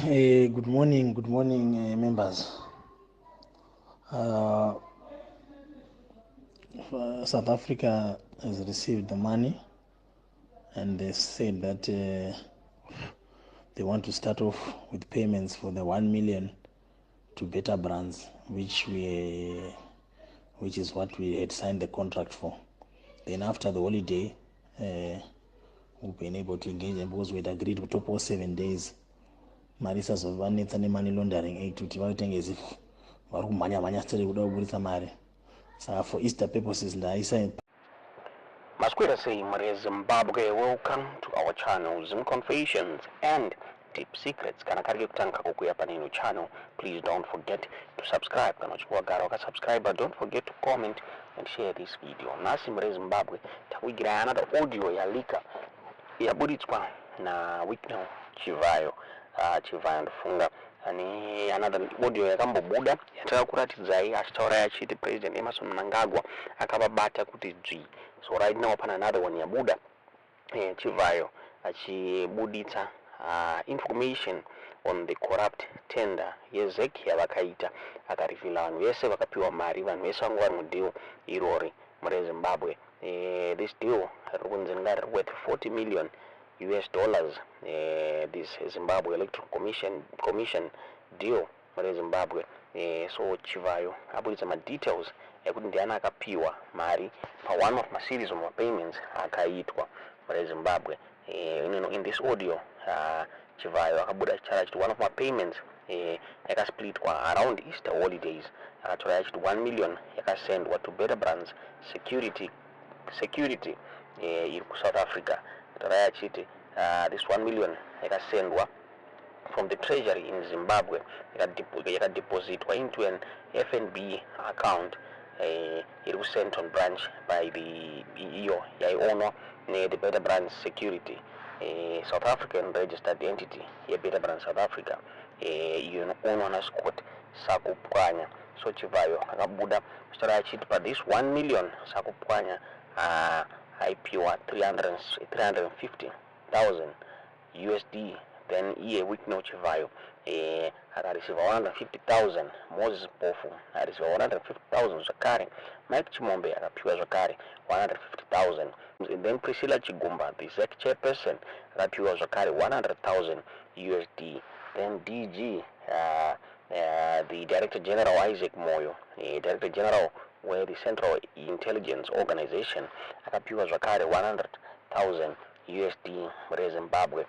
Hey, good morning, good morning, members. South Africa has received the money and they said that they want to start off with payments for the 1 million to Better Brands, which is what we had signed the contract for. Then after the holiday, we've been able to engage them because we had agreed to top all 7 days. Mari isazovanetsa nemoney laundering act kuti vaitenge as if vari kumhanya mhanya stere kuda kuburitsa mari. Saka for Easter purposes ndaisa. Maswera sei, mhuri yeZimbabwe? Welcome to our channel, Zim Confessions and Deep Secrets. Kana kari kekutanga kukuya pane channel, please don't forget to subscribe. Kana uchinge wagara wakasubscribe, don't forget to comment and share this video. Nhasi, mhuri yeZimbabwe, takuigirai another audio yalika yaburitswa naWicknell Chivayo. Chivayo, ndofunga ane another audio yakambobuda yatakakuratidzai achitaura achiti President Emmerson Mnangagwa akavabata kuti dzvi. So right now pana another one yabuda, Chivayo achibuditsa information on the corrupt tender yeZEC yavakaita, akarivhila vanhu vese vakapiwa mari, vanhu vese vanga vari mudeal irori, mhuri yeZimbabwe. This deal riri kunzi ringa riri worth 40 million US dollars, this Zimbabwe Electoral Commission deal, mhuri yeZimbabwe. So Chivayo abuditsa madetails ekuti ndiani akapiwa mari pa one of maseries of mapayments akaitwa, mhuri yeZimbabwe. In this audio, Chivayo akabuda achitaura achiti one of mapayments yakasplitwa around Easter holidays. Akatora achiti 1 million yakasendwa to Better Brands Security iri kuSouth Africa. Akatora achiti this 1 million yakasendwa from the treasury in Zimbabwe, yakadepositwa into an FNB account iri kuSandton branch by the iyo yaionwa nethe Better Brands Security, South African registered entity yeBetter Brands South Africa, iyo inoonwa naScott Sakupwanya. So Chivayo akabuda achitaura achiti pa this 1 million, Sakupwanya aipiwa 350,000 USD. Then iye Wicknell Chivayo akareceiva 150,000, Moses Mpofu areceiva 150,000 zvakare, Mike Chimombe akapiwa zvakare 150,000, and then Priscilla Chigumba, the ZEC chairperson, akapiwa zvakare 100,000 USD. Then DG, the Director General Isaac Moyo, Director General we-the Central Intelligence Organization, akapiwa zvakare 100,000 USD, mhuri yeZimbabwe.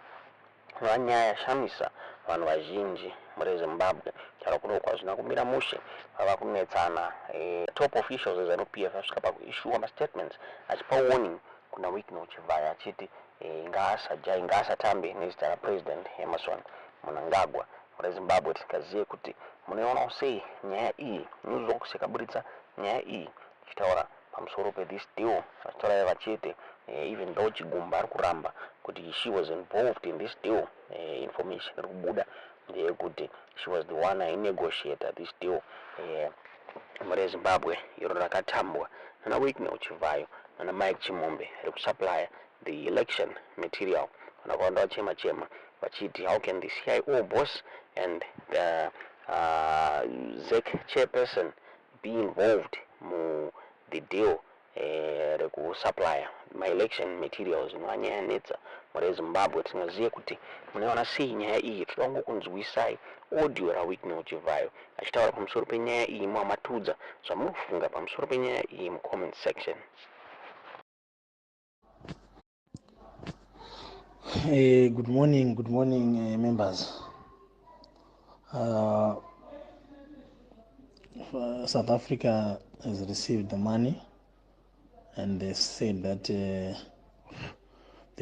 Vanyaya yashamisa vanhu vazhinji, mhuri yeZimbabwe. Charo kuno kwazvina kumira mushe, vava kunetsana. Top officials eZANU PF asvika pakuissuwa mastatements achipa warning kuna Wicknell Chivayo achiti ngaasajai, ngaasatambe nezita raPresident Emmerson Mnangagwa. Mhuri yeZimbabwe, tikazive kuti munoionawo sei nyaya iyi. Newsbox yakaburitsa nyaya iyi ichitaura pamusoro pethis deal, vachitaura vachiti even though Chigumba ari kuramba kuti she was involved in this deal, information iri kubuda ndeyekuti she was the one ainegotiata this deal, mhuri yeZimbabwe, iro rakatambwa nana Wicknell Chivayo nana Mike Chimombe rekusupplya the election material. Vanhu vakawanda vachema chema vachiti, how can the CIO boss and the ZEC chairperson be involved mu the deal rekusupplya maelection materials? Inova nyaya yanetsa, mhuri yeZimbabwe. Tinozive kuti munoiona sei nyaya iyi. Toda kungokunzwisai audio raWicknell Chivayo achitaura pamusoro penyaya iyi. Muamatudza zvamuri kufunga pamusoro penyaya iyi mucomment section. Hey, good morning, good morning, members. South Africa has received the money and they said that they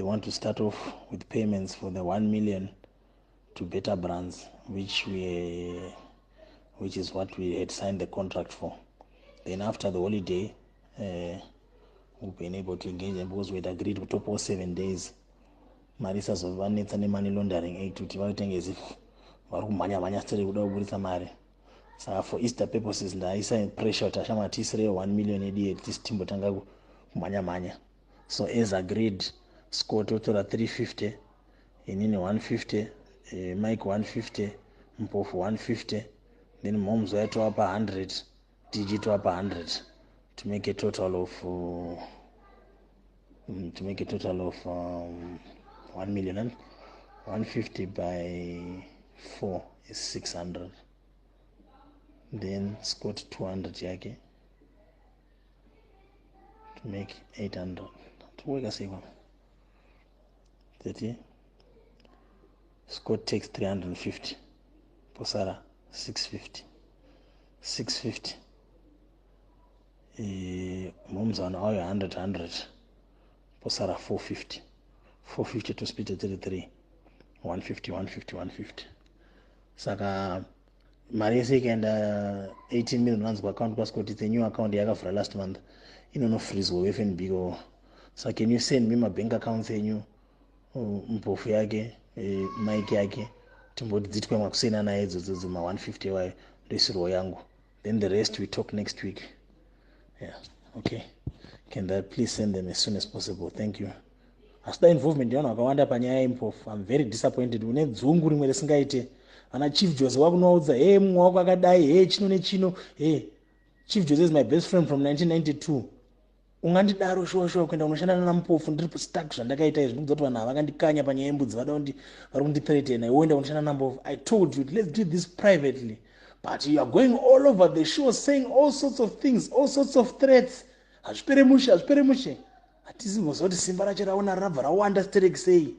want to start off with payments for the 1 million to Better Brands, which is what we had signed the contract for. Then after the holiday, we've been able to engage them because we had agreed to top all 7 days. Mari isazovanetsa nemoney laundering act kuti vaitenge as if vari kumhanya mhanya stere kuda kuburitsa mari. Saka for Easter purposes ndaisa pressure kuti ashama tiisireyo 1 million yedu yedu tisi timbotanga kumhanya mhanya. So as agreed, Scott otora 350, inini 150. Mike 150, Mpofu 150, then Moms waitowapa 100, DG towapa 100 to make a total of 1 million. And 150 by 4 is 600. Then Scott 200 yake to make 800. Tikuweka sei kwa 30. Scott takes 350, posara 650. 650, Momzana auyo 100 100, posara 450. 450 to split 33, 150, 150, 150. Saka mari yese ikaenda, 18 million rands, kuaccount kwaScott. It's a new account yakavhura last month, inonofreezwa FNB ko. Saka can you send me mabank accounts enyu? Mpofu yake, Mike yake, timboti dzitwe makusiyana naye idzodzo ma150 wayo, ndoisirwo yangu. Then the rest we talk next week. Yeah, okay. Can that please send them as soon as possible? Thank you. Asida involvement yevanhu vakawanda panyaya yeMpofu. I'm very disappointed. Une dzungu rimwe risingaite. Vana Chief Jose wakunovaudza, "He, mumwe wako akadai, he, chino nechino." He, Chief Jose is my best friend from 1992. Ungandidaro shuwa shuwa kuenda kunoshanda nanaMpofu ndiri stuck zvandakaita izvi? Ndikudza kuti vanhu ava vakandikanya panyaya yembudzi, vada kuti vari kundithreatena, iwoenda kunoshanda naMpofu. I told you, let's do this privately, but you are going all over the show saying all sorts of things, all sorts of threats. Hazvipere mushe, hazvipere mushe. Hatisi mboziva kuti simba racho raona rabva rawanda sterek sei.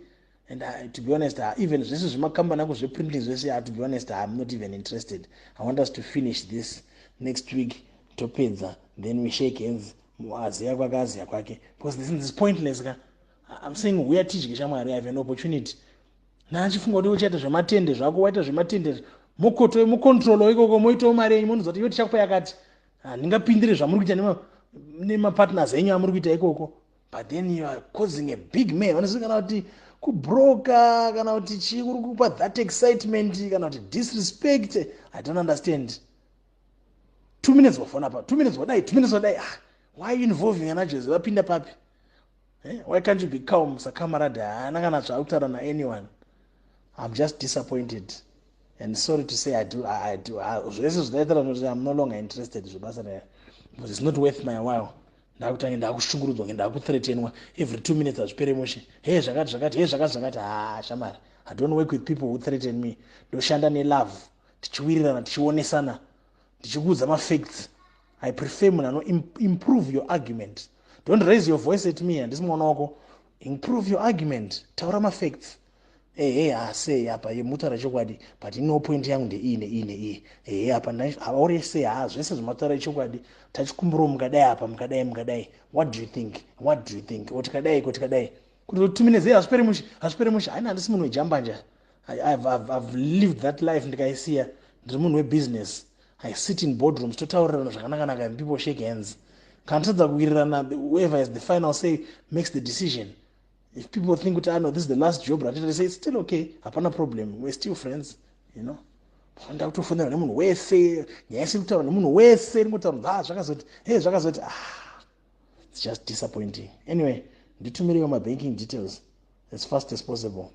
And to be honest, even zvese zvemakambani ako zveprinting zvese, to be honest, I'm not even interested. I want us to finish this next week. Topedza, then we shake hands, aziya kwake, aziya kwake, because this is pointless ka. I'm saying uya tidye, shamwari. I have an opportunity. Naachifunga kuti uchaita zvematende zvako, waita zvematende, mokoto mucontrolo ikoko, moitawo mari yenyu, monoziva kuti iyo tichakupa yakati. Handingapindire zvamuri kuita nemapartners enyu amuri kuita ikoko. But then you are causing a big man vanoziva kana kuti kubroka kana kuti chii kuri kupa that excitement kana kuti disrespect. I don't understand. 2 minutes wafona pa, 2 minutes wadai, 2 minutes wadai. Ah, why involving ana Jose? Vapinda papi, eh? Why can't you be calm sakamarad? Haana kana zvaakutaura naanyone. I'm just disappointed and sorry to say, I do zvese zvidaitira kuti I'm no longer interested zvebasa raya, because it's not worth my while. Ndakutange ndakushungurudzwa, ndakuthreatenwa every 2 minutes. Hazvipere mushe. He, zvakati zvakati, he, zvakati zvakati. Ha, shamari, I don't work with people who threaten me. Ndoshanda nelove, tichiwirirana, tichionesana, ndichikuudza mafacts. I prefer munhu ano improve your argument. Don't raise your voice at me, handisi mwana wako. Improve your argument, taura mafacts. Ehe, asei apa mutaura chokwadi, but ino point yangu ndeiyi, neiyi, neiyi. Ehe, apa aurese. Ha, zvese zvamataura chokwadi, tachikumburawo mukadai apa, mukadai, mukadai. What do you think? What do you think? O, tikadai ko, tikadai kuti 2 minutes, hazvipere mushe, hazvipere mushe. Haina, handisi munhu wejambanja. I've lived that life, ndikaisiya. Ndiri munhu webusiness. I sit in boardrooms, totaurirana zvakanaka, and people shake hands. Kana tadza kuwirirana, whoever is the final say makes the decision. If people think kuti, "Ah, no, this is the last job ratita," say it's still okay, hapana problem, we're still friends. Ndakutofonera nemunhu wese, nyaya isiri kutaura nemunhu wese, ringotaura, "Ah, zvakazoti, he, zvakazoti." Ah, it's just disappointing. Anyway, nditumirewo mabanking details as fast as possible.